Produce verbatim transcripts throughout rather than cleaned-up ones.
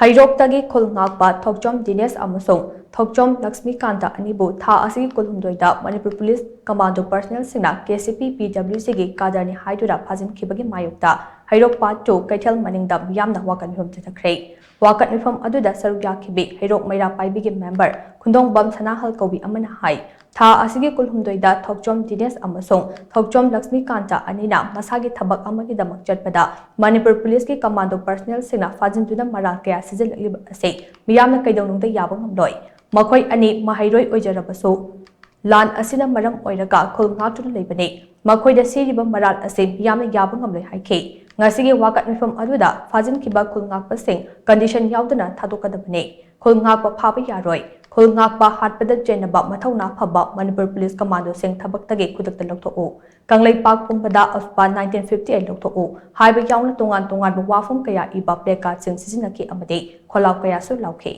ꯍꯩꯔꯣꯛꯇꯒꯤ ꯈꯨꯜ ꯉꯥꯛꯄ ꯊꯣꯛꯆꯣꯝ ꯗꯤꯅꯦꯁ ꯑꯃꯁꯨꯡ ꯊꯣꯛꯆꯣꯝ ꯂꯛꯁꯃꯤꯀꯥꯟꯇ ꯑꯅꯤꯕꯨ ꯊꯥ ꯑꯁꯤꯒꯤ ꯀꯨꯟꯍꯨꯝꯗꯣꯏꯗ ꯃꯅꯤꯄꯨꯔ ꯄꯨꯂꯤꯁ ꯀꯃꯥꯟꯗꯣ ꯄꯔꯁꯅꯦꯜꯁꯤꯡꯅ ꯀꯦ ꯁꯤ ꯄꯤ ꯄꯤ ꯗꯕ꯭ꯂꯤꯎ ꯁꯤꯒꯤ ꯀꯥꯗꯔꯅꯤ ꯍꯥꯏꯗꯨꯅ ꯐꯥꯖꯤꯟꯈꯤꯕꯒꯤ ꯃꯥꯌꯣꯛꯇ ꯍꯩꯔꯣꯛ ꯄꯥꯔꯠ ꯇꯨ ꯀꯩꯊꯦꯜ ꯃꯅꯤꯡꯗ ꯃꯤꯌꯥꯝꯅ ꯋꯥꯀꯠ ꯃꯤꯐꯝ ꯆꯠꯊꯈ꯭ꯔꯦ꯫ ꯋꯥꯀꯠ ꯃꯤꯐꯝ ꯑꯗꯨꯗ ꯁꯔꯨꯛ ꯌꯥꯈꯤꯕꯤ ꯍꯩꯔꯣꯛ ꯃꯩꯔꯥ ꯄꯥꯏꯕꯤꯒꯤ ꯃꯦꯝꯕꯔ ꯈꯨꯟꯗꯣꯡꯕꯝ ꯁꯅꯥꯍꯜ ꯀꯧꯕꯤ ꯑꯃꯅ ꯍꯥꯏ, ꯊꯥ ꯑꯁꯤꯒꯤ ꯀꯨꯟꯍꯨꯝꯗꯣꯏꯗ ꯊꯣꯛꯆꯣꯝ ꯗꯤꯅꯦꯁ ꯑꯃꯁꯨꯡ ꯊꯣꯛꯆꯣꯝ ꯂꯛꯁꯃꯤꯀꯥꯟꯇ ꯑꯅꯤꯅ ꯃꯁꯥꯒꯤ ꯊꯕꯛ ꯑꯃꯒꯤꯗꯃꯛ ꯆꯠꯄꯗ ꯃꯅꯤꯄꯨꯔ ꯄꯨꯂꯤꯁꯀꯤ ꯀꯃꯥꯟꯗꯣ ꯄꯔꯁꯅꯦꯜꯁꯤꯡꯅ ꯐꯥꯖꯤꯟꯗꯨꯅ ꯃꯔꯥꯜ ꯀꯌꯥ ꯁꯤꯖꯤꯜꯂꯛꯂꯤꯕ ꯑꯁꯤ ꯃꯤꯌꯥꯝꯅ ꯀꯩꯗꯧꯅꯨꯡꯗ ꯌꯥꯕ ꯉꯝꯂꯣꯏ꯫ ꯃꯈꯣꯏ ꯑꯅꯤ ꯃꯍꯩꯔꯣꯏ ꯑꯣꯏꯖꯔꯕꯁꯨ ꯂꯥꯟ ꯑꯁꯤꯅ ꯃꯔꯝ ꯑꯣꯏꯔꯒ ꯈꯨꯜ ꯉꯥꯛꯇꯨꯅ ꯂꯩꯕꯅꯤ꯫ ꯃꯈꯣꯏꯗ ꯁꯤꯔꯤꯕ ꯃꯔꯥꯜ ꯑꯁꯤ ꯃꯤꯌꯥꯝꯅ ꯌꯥꯕ ꯉꯝꯂꯣꯏ ꯍꯥꯏꯈꯤ꯫ ꯉꯁꯤꯒꯤ ꯋꯥꯀꯠ ꯃꯤꯐꯝ ꯑꯗꯨꯗ ꯐꯥꯖꯤꯟꯈꯤꯕ ꯈꯨꯜ ꯉꯥꯛꯄꯁꯤꯡ ꯀꯟꯗꯤꯁꯟ ꯌꯥꯎꯗꯅ ꯊꯥꯗꯣꯛꯀꯗꯕꯅꯤ꯫ ꯈꯨꯜ ꯉꯥꯛꯄ ꯐꯥꯕ ꯌꯥꯔꯣꯏ꯫ ꯈꯨꯜ ꯉꯥꯛꯄ ꯍꯥꯠꯄꯗ ꯆꯦꯟꯅꯕ ꯃꯊꯧꯅꯥ ꯐꯕ ꯃꯅꯤꯄꯨꯔ ꯄꯨꯂꯤꯁ ꯀꯃꯥꯟꯗꯣꯁꯤꯡ ꯊꯕꯛꯇꯒꯤ ꯈꯨꯗꯛꯇ ꯂꯧꯊꯣꯛꯎ꯫ ꯀꯪꯂꯩꯄꯥꯛ ꯄꯨꯝꯕꯗ ꯑꯣꯁꯄꯥ ꯅꯥꯏꯟꯇꯤꯟ ꯐꯤꯐꯇꯤ ꯑꯩꯠ ꯂꯧꯊꯣꯛꯎ ꯍꯥꯏꯕ ꯌꯥꯎꯅ ꯇꯣꯉꯥꯟ ꯇꯣꯉꯥꯟꯕ ꯋꯥꯐꯝ ꯀꯌꯥ ꯏꯕ ꯄ꯭ꯂꯦ ꯀꯥꯔꯗꯁꯤꯡ ꯁꯤꯖꯤꯟꯅꯈꯤ ꯑꯃꯗꯤ ꯈꯣꯜꯂꯥꯎ ꯀꯌꯥꯁꯨ ꯂꯥꯎꯈꯤ꯫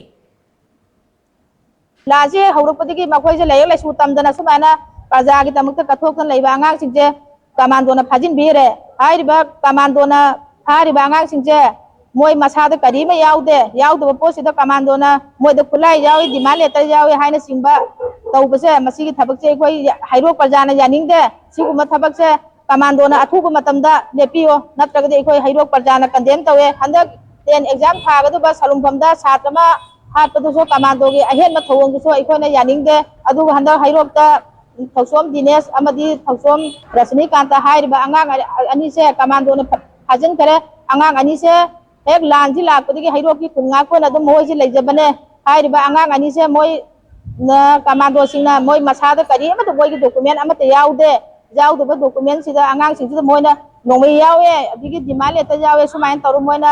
ꯂꯥꯟꯁꯦ ꯍꯧꯔꯛꯄꯗꯒꯤ ꯃꯈꯣꯏꯁꯦ ꯂꯥꯏꯔꯤꯛ ꯂꯥꯏꯁꯨ ꯇꯝꯗꯅ ꯁꯨꯃꯥꯏꯅ ꯄ꯭ꯔꯖꯥꯒꯤꯗꯃꯛꯇ ꯀꯠꯊꯣꯛꯇꯅ ꯂꯩꯕ ꯑꯉꯥꯡꯁꯤꯡꯁꯦ ꯀꯃꯥꯟꯗꯣꯅ ꯐꯥꯖꯤꯟꯕꯤꯔꯦ꯫ ꯍꯥꯏꯔꯤꯕ ꯀꯃꯥꯟꯗꯣꯅ ꯐꯥꯔꯤꯕ ꯑꯉꯥꯡꯁꯤꯡꯁꯦ ꯃꯣꯏ ꯃꯁꯥꯗ ꯀꯔꯤ ꯑꯃ ꯌꯥꯎꯗꯦ, ꯌꯥꯎꯗꯕ ꯄꯣꯠꯁꯤꯗ ꯀꯃꯥꯟꯗꯣꯅ ꯃꯣꯏꯗ ꯈꯨꯠꯂꯥꯏ ꯌꯥꯎꯏ, ꯗꯤꯃꯥꯟ ꯂꯦꯇꯔ ꯌꯥꯎꯏ ꯍꯥꯏꯅꯆꯤꯡꯕ ꯇꯧꯕꯁꯦ, ꯃꯁꯤꯒꯤ ꯊꯕꯛꯁꯦ ꯑꯩꯈꯣꯏ ꯍꯩꯔꯣꯛ ꯄ꯭ꯔꯖꯥꯅ ꯌꯥꯅꯤꯡꯗꯦ꯫ ꯁꯤꯒꯨꯝꯕ ꯊꯕꯛꯁꯦ ꯀꯃꯥꯟꯗꯣꯅ ꯑꯊꯨꯕ ꯃꯇꯝꯗ ꯂꯦꯞꯄꯤꯌꯣ, ꯅꯠꯇ꯭ꯔꯒꯗꯤ ꯑꯩꯈꯣꯏ ꯍꯩꯔꯣꯛ ꯄ꯭ꯔꯖꯥꯅ ꯀꯟꯗꯦꯝ ꯇꯧꯋꯦ꯫ ꯍꯟꯗꯛ ꯇꯦꯟ ꯑꯦꯛꯖꯥꯝ ꯊꯥꯒꯗꯕ ꯁꯂꯨꯡꯐꯝꯗ ꯁꯥꯇ꯭ꯔ ꯑꯃ ꯍꯥꯠꯄꯗꯨꯁꯨ ꯀꯃꯥꯟꯗꯣꯒꯤ ꯑꯍꯦꯟꯕ ꯊꯧꯑꯣꯡꯗꯨꯁꯨ ꯑꯩꯈꯣꯏꯅ ꯌꯥꯅꯤꯡꯗꯦ꯫ ꯑꯗꯨꯒ ꯍꯟꯗꯛ ꯍꯩꯔꯣꯛꯇ ꯊꯧꯆꯣꯝ ꯗꯤꯅꯦꯁ ꯑꯃꯗꯤ ꯊꯧꯆꯣꯝ ꯔꯁꯅꯤꯀꯥꯟꯇ ꯍꯥꯏꯔꯤꯕ ꯑꯉꯥꯡ ꯑ-, ꯑꯅꯤꯁꯦ ꯀꯃꯥꯟꯗꯣꯅ ꯐꯥ-, ꯐꯥꯖꯤꯟꯈꯔꯦ꯫ ꯑꯉꯥꯡ ꯑꯅꯤꯁꯦ ꯍꯦꯛ ꯂꯥꯟꯁꯤ ꯂꯥꯛꯄꯗꯒꯤ ꯍꯩꯔꯣꯛꯀꯤ ꯈꯨꯟ ꯉꯥꯛꯄ ꯑꯣꯏꯅ ꯑꯗꯨꯝ ꯃꯈꯣꯏꯁꯤ ꯂꯩꯖꯕꯅꯦ꯫ ꯍꯥꯏꯔꯤꯕ ꯑꯉꯥꯡ ꯑꯅꯤꯁꯦ ꯃꯣꯏ ꯅ-, ꯀꯃꯥꯟꯗꯣꯁꯤꯡꯅ ꯃꯣꯏ ꯃꯁꯥꯗ ꯀꯔꯤ ꯑꯃꯠꯇ ꯃꯣꯏꯒꯤ ꯗꯣꯀꯨꯃꯦꯟ ꯑꯃꯠꯇ ꯌꯥꯎꯗꯦ꯫ ꯌꯥꯎꯗꯕ ꯗꯣꯀꯨꯃꯦꯟꯁꯤꯗ ꯑꯉꯥꯡꯁꯤꯡꯁꯤꯗ ꯃꯣꯏꯅ ꯅꯣꯡꯃꯩ ꯌꯥꯎꯋꯦ, ꯑꯗꯒꯤ ꯗꯤꯃꯥꯟ ꯂꯦꯇꯔ ꯌꯥꯎꯋꯦ, ꯁꯨꯃꯥꯏꯅ ꯇꯧꯔ ꯃꯣꯏꯅ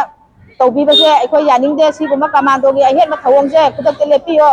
ꯇꯧꯕꯤꯕꯁꯦ ꯑꯩꯈꯣꯏ ꯌꯥꯅꯤꯡꯗꯦ꯫ ꯁꯤꯒꯨꯝꯕ ꯀꯃꯥꯟꯗꯣꯒꯤ ꯑꯍꯦꯟꯕ ꯊꯧꯑꯣꯡꯁꯦ ꯈꯨꯗꯛꯇ ꯂꯦꯞꯄꯤꯌꯣ꯫